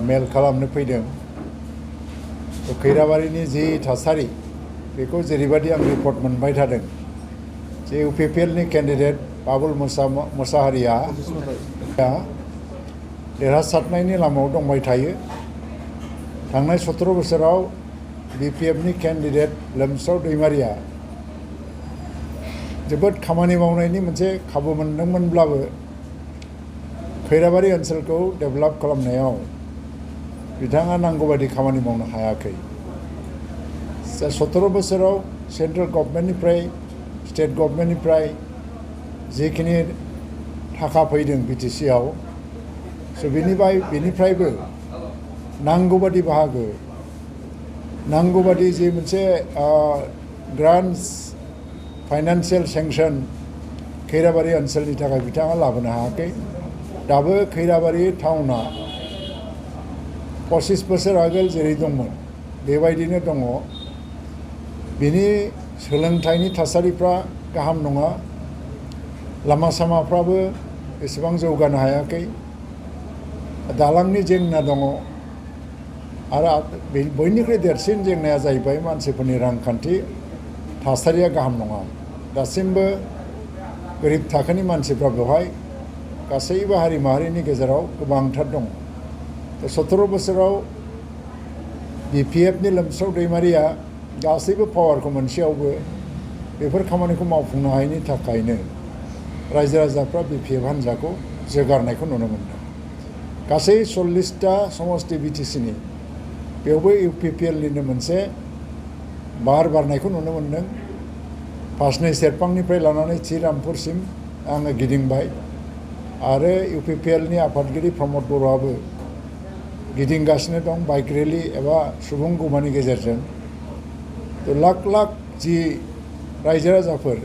मेल खालामनो फैदों खैराबारिनि जि थासारि बेखौ जेरैबायदि आं रिपर्ट मोनबाय थादों जे इउपिपिएलनि कैंडिडेट बाबुल मोसाहारिया देरहासारनायनि लामायाव दंबाय थायो। थांनाय 17 बोसोराव बिपिएफनि कैंडिडेट लोमसाव दैमारिया जोबोद खामानि मावनायनि मोनसे खाबु मोनदोंमोनब्लाबो खैराबारि ओनसोलखौ डेभेलप खालामनायाव बिथाङा नांगौबादि खामानि मावनो हायाखै। 17 बोसोराव सेंट्रेल गभर्नमेन्टनिफ्राय स्टेट गभर्नमेन्टनिफ्राय जिखिनि थाखा फैदों बिटिसिआव बेनिफ्रायबो नांगौबादि बाहागो नांगौबादि जे मोनसे ग्रान्ट्स फाइनान्शियल सेंक्शन खैराबारि ओनसोलनि थाखाय बिथाङा लाबोनो हायाखै। दाबो खैराबारि टाउना 25 बोसोर आगोल जेरै दंमोन बेबायदिनो दङ। बिनि सोलोंथाइनि थासारिफ्रा गाहाम नङा, लामा सामाफ्राबो एसेबां जौगानो हायाखै, दालांनि जेंना दङ आरो बयनिख्रुइ देरसिन जेंनाया जाहैबाय मानसिफोरनि रांखान्थि थासारिया गाहाम नङा। दासिमबो गोरिब थाखोनि मानसिफ्रा बेवहाय गासैबो हारि माहारिनि गेजेराव गोबांथार दङ। 17 बोसोराव बिपिएफनि लोमसाव दैमारिया गासैबो पावारखौ मोनसेयावबो बेफोर खामानिखौ मावफुंनो हायैनि थाखायनो रायजो राजाफ्रा बिपिएफ हान्जाखौ जोगारनायखौ नुनो मोनदों। गासै 40टा समष्टि बिटिसिनि बेवबो इउपिपिएलनिनो मोनसे बार बारनायखौ नुनो मोनदों। फार्स्टनि सेरफांनिफ्राय लानानै श्रीरामपुरसिम आङो गिदिंबाय आरो इउपिपिएलनि आफादगिरि प्रमद बर'आबो गिदिंगासिनो दं बाइक रेलि एबा सुबुं गमानि गेजेरजों। लाख लाख जि रायजो राजाफोर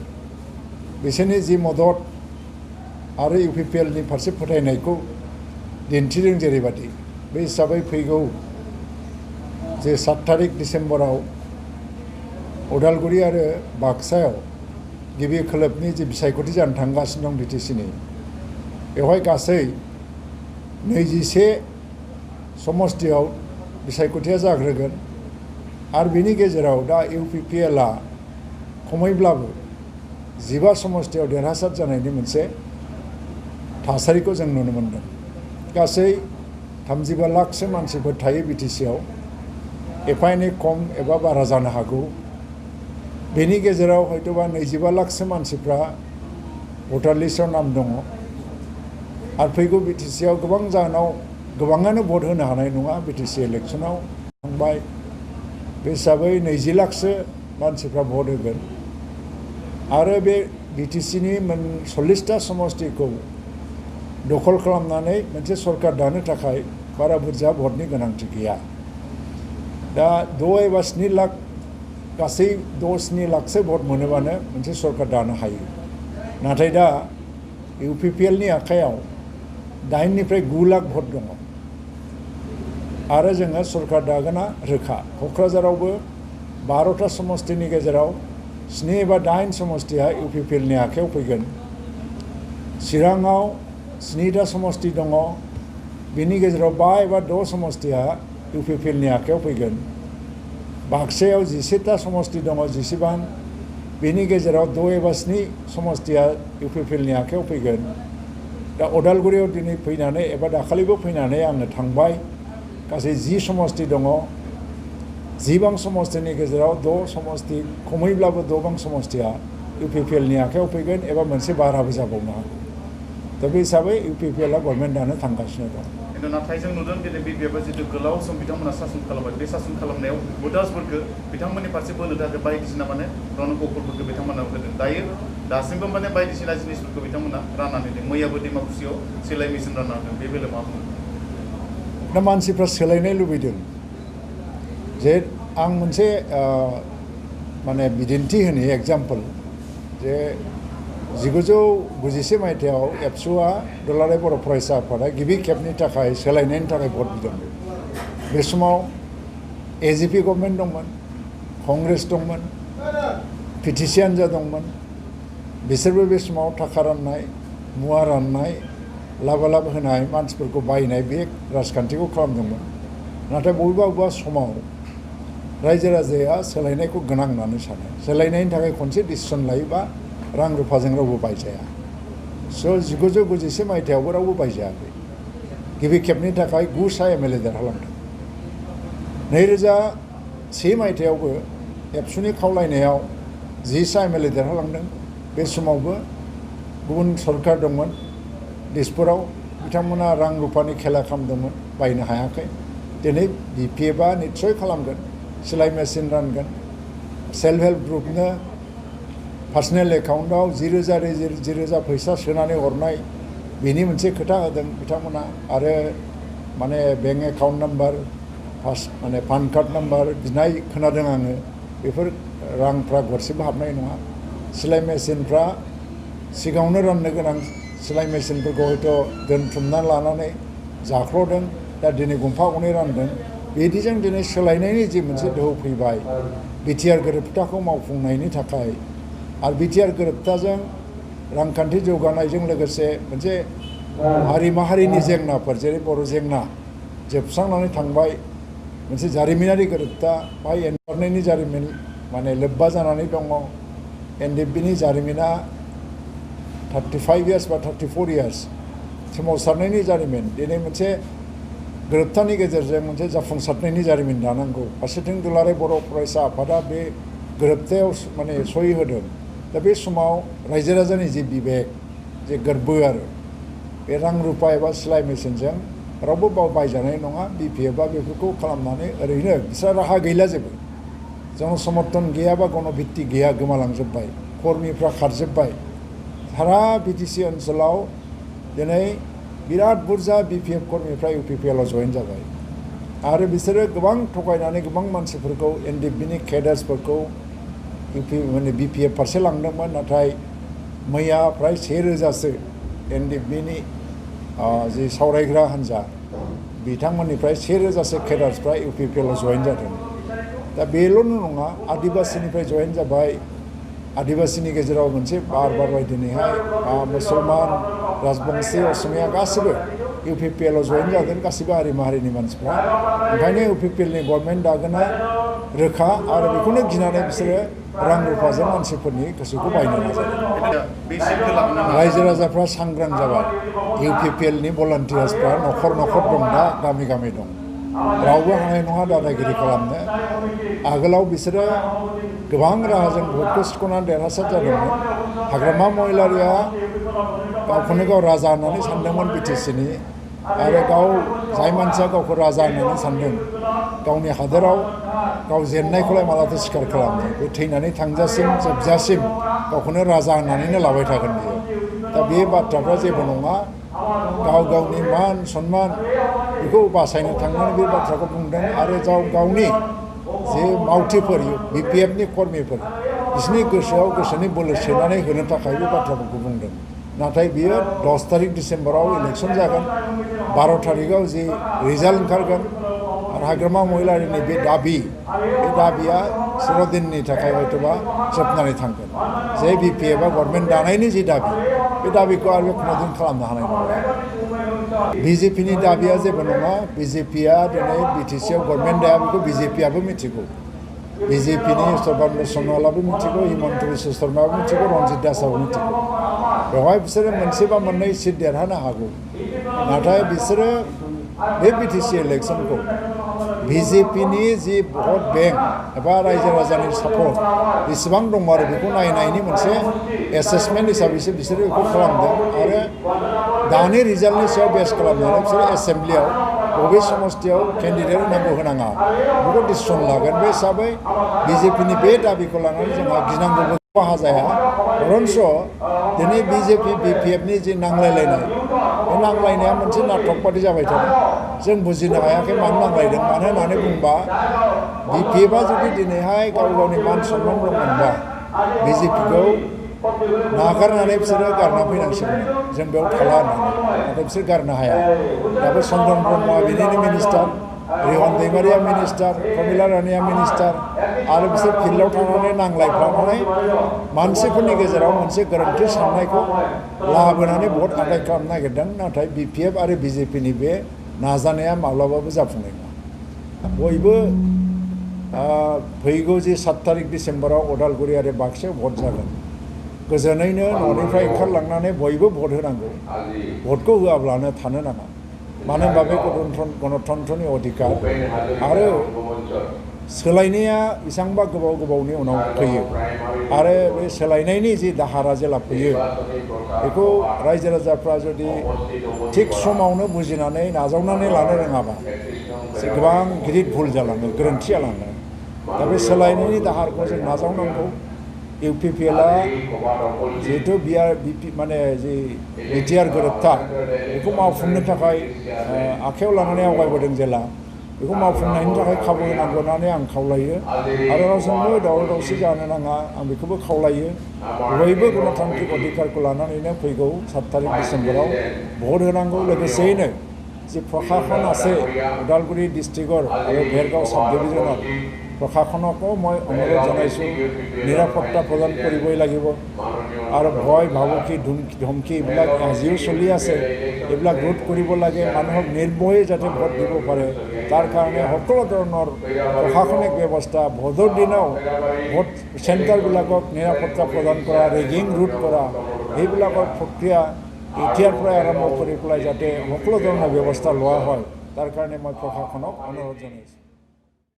बिसोरनि जि मदद आरो इउपिपिएलनि फारसे फोथायनायखौ दिन्थिदों जेरैबादि बे हिसाबै फैगौ जे 7 तारिख डिसेम्बराव उदालगुरि आरो बाक्सायाव गिबि खोलोबनि जे बिसायख'थि जानो थांगासिनो दं बिटिसिनि बेवहाय गासै 21 समष्टियाव बिसायख'थिया जाग्रोगोन आरो बिनि गेजेराव दा इउपिपिएलआ खमैब्लाबो 15 समष्टियाव देरहासार जानायनि मोनसे थासारिखौ जों नुनो मोनदों। गासै 35 लाखसो मानसिफोर थायो बिटिसिआव, एफा एनै खम एबा बारा जानो हागौ। बेनि गेजेराव हयतोबा 25 लाखसो मानसिफ्रा भटार लिस्टआव नाम दङ आरो फैगौ बिटिसिआव गोबां जाहोनाव गोबाङानो भट होनो हानाय नङा। बिटिसि इलेक्सनाव थांबाय बे हिसाबै 20 लाखसो मानसिफ्रा भट होगोन आरो बे बिटिसिनि 40टा समष्टिखौ दखल खालामनानै मोनसे सरकार दानो थाखाय बारा बुरजा भटनि गोनांथि गैया। दा 6 एबा 7 लाख गासै 6-7 लाखसो भट मोनोबानो मोनसे सरकार दानो हायो। नाथाय दा इउपिपिएलनि आखायाव 8 निफ्राय 9 लाख भट दङ आरो जोङो सरकार दागोना रोखा। क'क्राझारावबो 12टा समष्टिनि गेजेराव 7 एबा 8 समष्टिया इउपिपिएलनि आखायाव फैगोन। चिराङाव 7टा समष्टि दङ, बिनि गेजेराव 5 एबा 6 समष्टिया इउपिपिएलनि आखायाव फैगोन। बाक्सायाव 11टा समष्टि दङ, 11, बिनि गेजेराव 6 एबा 7 समष्टिया इउपिपिएलनि आखायाव फैगोन। दा उदालगुरियाव दिनै फैनानै एबा दाखालिबो फैनानै आङो थांबाय, गासै 10 समष्टि दङ। 10 समष्टिनि गेजेराव 6 समष्टि खमैब्लाबो 6 समष्टिया इउपिपिएलनि आखायाव फैगोन एबा मोनसे बाराबो जाबावनो हागौ। दा बे हिसाबै इउपिपिएलआ गभर्नमेन्ट दानो थांगासिनो दं। नाथाय जों नुदों दिनै बिपिएफआ जितु गोलाव सम बिथांमोना सासन खालामबाय, बे सासन खालामनायाव भटार्सफोरखौ बिथांमोननि फारसे बोनो थाखाय बायदिसिना रनक'फोरखौ बिथांमोना होदों। दायो दासिमबो बायदिसिना जिनिसफोरखौ बिथांमोना राननानै होदों। मैयाबो डिमाकुसियाव सिलाइ मेसिन रानना होदों। बे बेलायाव मा बुङो? दा मानसिफ्रा सोलायनाय लुबैदों। जे आं मोनसे बिदिन्थि होनि एग्जाम्पल जे 1991 मायथाइयाव एबसुआ दुलाराय बर' फरायसा आफादा गिबि खेबनि थाखाय सोलायनायनि थाखाय भट बिदोंमोन। बे समाव एजिपि गभर्नमेन्ट दंमोन, कंग्रेस दंमोन, पिटिसि हान्जा दंमोन। बिसोरबो बे समाव थाखा राननाय, मुवा राननाय, लाबा होनाय मानसिफोरखौ बायनाय बे राजखान्थिखौ खालामदोंमोन नाथाय बबेबा समाव रायजो राजाया सोलायनायखौ गोनां होननानै सानो सोलायनायनि थाखाय खनसे डिसिसन लायोबा रां रुफाजों रावबो बायजाया स' 1991 मायथाइयावबो रावबो बायजायाखै गिबि खेबनि थाखाय 9सा MLA देरहालांदों 2001 मायथाइयावबो एबसुनि खावलायनायाव 10सा MLA देरहालांदों बे समावबो गुबुन सरकार दंमोन दिसपुराव बिथांमोना रां रुफानि खेला खालामदोंमोन बायनो हायाखै दिनै BPFआ निस्सय खालामगोन सिलाइ मेसिन रानगोन सेल्फ हेल्प ग्रुपनो पार्सनेल एकाउन्टआव 10,000 फैसा सोनानै हरनाय बेनि मोनसे खोथा होदों बिथांमोना आरो माने बेंक एकाउन्ट नाम्बार माने पान कार्ड नाम्बार बिनाय खोनादों आङो बेफोर रांफ्रा गरसेबो हाबनाय नङा सिलाइ मेसिनफ्रा सिगाङावनो राननो गोनां सिलाइ मेसिनफोरखौ हयथ' दोनथुमना लानानै जाख्ल'दों दा दिनै गंफा गंनै रानदों बिदिजों दिनै सोलायनायनि जि मोनसे दोहौ फैबाय बिटिआर गोरोबथाखौ मावफुंनायनि थाखाय आरो बिटिआर गोरोबथाजों रांखान्थि जौगानायजों लोगोसे मोनसे हारि माहारिनि जेंनाफोर जेरै बर' जेंना जोबस्रांनानै थांबाय मोनसे जारिमिनारि गोरोबथा बाय एनबारनायनि जारिमिन माने लोब्बा जानानै दङ NDFBनि जारिमिना 35 years बा 34 years सोमावसारनायनि जारिमिन दिनै मोनसे गोरोबथानि गेजेरजों मोनसे जाफुंसारनायनि जारिमिन दानांगौ फारसेथिं दुलाराय बर' फरायसा आफादा बे गोरोबथायाव माने सहि होदों दा बे समाव रायजो राजानि जि बिबेक जे गोरबो आरो बे रां रुपा एबा सिलाइ मेसिनजों रावबो बायजानाय नङा BPFआ बेफोरखौ खालामनानै ओरैनो बिस्रा राहा गैला जेबो जन समर्थन गैया बा गणभित्ति गैया गोमालांजोब्बाय कर्मिफ्रा खारजोब्बाय सारा BTC ओनसोलाव दिनै बिराद बुरजा BPF कर्मिफ्रा UPPLआव जयेन जाबाय आरो बिसोरो गोबां थगायनानै गोबां मानसिफोरखौ NDFBनि केडार्सफोरखौ माने BPF फारसे लांदोंमोन नाथाय मैया फ्राय 1,000सो NDFBनि जि सावरायग्रा हान्जा बिथांमोननिफ्राय 1,000सो केडार्सफ्रा UPPLआव जयेन जादों दा बेल' नङा आदिबासिनिफ्राय जयेन जाबाय आदिबासिनि गेजेराव मोनसे बारबाय दिनैहाय मुसलमान राजबंशी असमिया गासिबो UPPLआव जयेन जादों गासिबो हारि माहारिनि मानसिफ्रा ओंखायनो UPPLनि गभर्नमेन्ट दागोना रोखा आरो बेखौनो गिनानै बिसोरो रां रुफाजों मानसिफोरनि गोसोखौ बायनो नाजादों रायजो राजाफ्रा सांग्रां जाबाय UPPLनि भलान्टियार्सफ्रा न'खर दं दा गामि दं रावबो हानाय नङा दादागिरि खालामनो आगोलाव बिसोरो गोबां राहाजों भटखौ सिख'नानै देरहासार जादोंमोन हाग्रामा महिलारिया गावखौनो गाव राजा होननानै सानदोंमोन BTCनि आरो जाय मानसिया गावखौ राजा होननानै सानदों गावनि हादोराव गाव जेननायखौलाय मालाथो सिखार खालामनो बे थैनानै थांजासिम जोबजासिम गावखौनो राजा होननानैनो लाबाय थागोन बियो दा बे बाथ्राफ्रा जेबो नङा गावनि मान सन्मान बेखौ बासायनो थांनानै बे बाथ्राखौ बुंदों आरो गावनि जे मावथिफोर BPFनि कर्मिफोर बिसोरनि गोसोनि बोलो सोनानै होनो थाखाय बे बाथ्राफोरखौ बुंदों नाथाय बियो 10 तारिख डिसेम्बराव इलेक्सन जागोन 12 तारिखआव जि रिजाल्ट ओंखारगोन आरो हाग्रामा महिलारिनि बे दाबिया चिरदिननि थाखाय हयतोबा जोबनानै थांगोन जे BPFआ गभर्नमेन्ट दानायनि जि दाबि बे दाबिखौ आरो खुनुदिन खालामनो हानाय नङा BJPनि दाबिया जेबो नङा BJPआ दिनै BTCआव गभर्नमेन्ट दाया बेखौ BJPआबो मिथिगौ BJPनि सर्बानन्द सन'वालाबो मिथिगौ हिमन्त बिश्व शर्मायाबो मिथिगौ रन्जित दासआबो मिथिगौ बेवहाय बिसोरो मोनसे बा मोननै सिट देरहानो हागौ नाथाय बिसोरो बे BTC इलेक्सनखौ BJPनि जि भट बेंक एबा रायजो राजानि सापर्ट बेसेबां दं आरो बेखौ नायनायनि मोनसे एसेसमेन्ट हिसाबैसो बिसोरो बेखौ खालामदों आरो दानि रिजाल्टनि सायाव बेस खालामनानै बिसोरो एसेम्ब्लियाव बबे समस्थियाव केन्डिडेट होनांगौ होनाङा बेखौ डिसिसन लागोन बे हिसाबै BJPनि बे दाबिखौ लानानै जोंहा गिनांगौबो बाहा जाया बरन्स दिनै BJP BPFनि जि नांलायलायनाय बे नांलायनाया मोनसे नाटक बादि जाबाय थादों जों बुजिनो हायाखै मानो नांलायदों मानो होननानै बुंबा BPFआ जुदि दिनैहाय गावनि मान सन्मान दंमोनबा BJPखौ नागारनानै बिसोरो गारना फैनांसिगोन जों बेयाव थाला होननानै नाथाय बिसोर गारनो हाया दाबो चन्द्रन ब्रह्मआ बिनिनो मिनिस्टार रिहन दैमारिया मिनिस्टार प्रमिला रानिया मिनिस्टार आरो बिसोर फिल्डआव थांनानै नांलायफ्लानानै मानसिफोरनि गेजेराव मोनसे गोरोन्थि साननायखौ लाबोनानै भट आदाय खालामनो नागिरदों नाथाय BPF आरो BJPनि बे नाजानाया माब्लाबाबो जाफुंनाय नङा बयबो फैगौ जे 7 तारिख डिसेम्बराव उदालगुरि आरो बाक्सायाव भट जागोन गोजोनैनो न'निफ्राय ओंखारलांनानै बयबो भट होनांगौ भटखौ होआब्लानो थानो नाङा मानो होनबा बे गणतन्त्रनि अधिकार आरो सोलायनाया बेसेबांबा गोबावनि उनाव फैयो आरो बे सोलायनायनि जि दाहारा जेला फैयो बेखौ रायजो राजाफ्रा जुदि थिग समावनो बुजिनानै नाजावनानै लानो रोङाबा गोबां गिदिर भुल जालाङो गोरोन्थि जालाङो दा बे सोलायनायनि दाहारखौ जों नाजावनांगौ UPPLआ जिहेतु माने जि बिटिआर गोरोबथा बेखौ मावफुंनो थाखाय आखायाव लानानै आवगायबोदों जेला बेखौ मावफुंनायनि थाखाय खाबु होनांगौ होननानै आं खावलायो आरो रावजोंबो दावराव दावसि जानो नाङा आं बेखौबो खावलायो बयबो गणतान्त्रिक अधिकारखौ लानानैनो फैगौ 7 तारिख डिसेम्बराव भट होनांगौ लोगोसेयैनो जे प्रशासन আছে उदालगुरि डिस्ट्रिक्टर आरो भेरगाव साब डिभिजनार प्रशासनকো মই অনুৰোধ জনাইছোঁ নিৰাপত্তা প্ৰদান কৰিবই লাগিব আৰু ভয় ভাবুকি ধমকি এইবিলাক আজিও চলি আছে এইবিলাক ৰোধ কৰিব লাগে মানুহক নিৰ্ভয়ে যাতে ভোট দিব পাৰে তাৰ কাৰণে সকলো ধৰণৰ প্ৰশাসনিক ব্যৱস্থা ভোটৰ দিনাও ভোট চেণ্টাৰবিলাকক নিৰাপত্তা প্ৰদান কৰা ৰেগিং ৰোধ কৰা এইবিলাকৰ প্ৰক্ৰিয়া এতিয়াৰ পৰাই আৰম্ভ কৰি পেলাই যাতে সকলো ধৰণৰ ব্যৱস্থা লোৱা হয় তাৰ কাৰণে মই প্ৰশাসনক অনুৰোধ জনাইছোঁ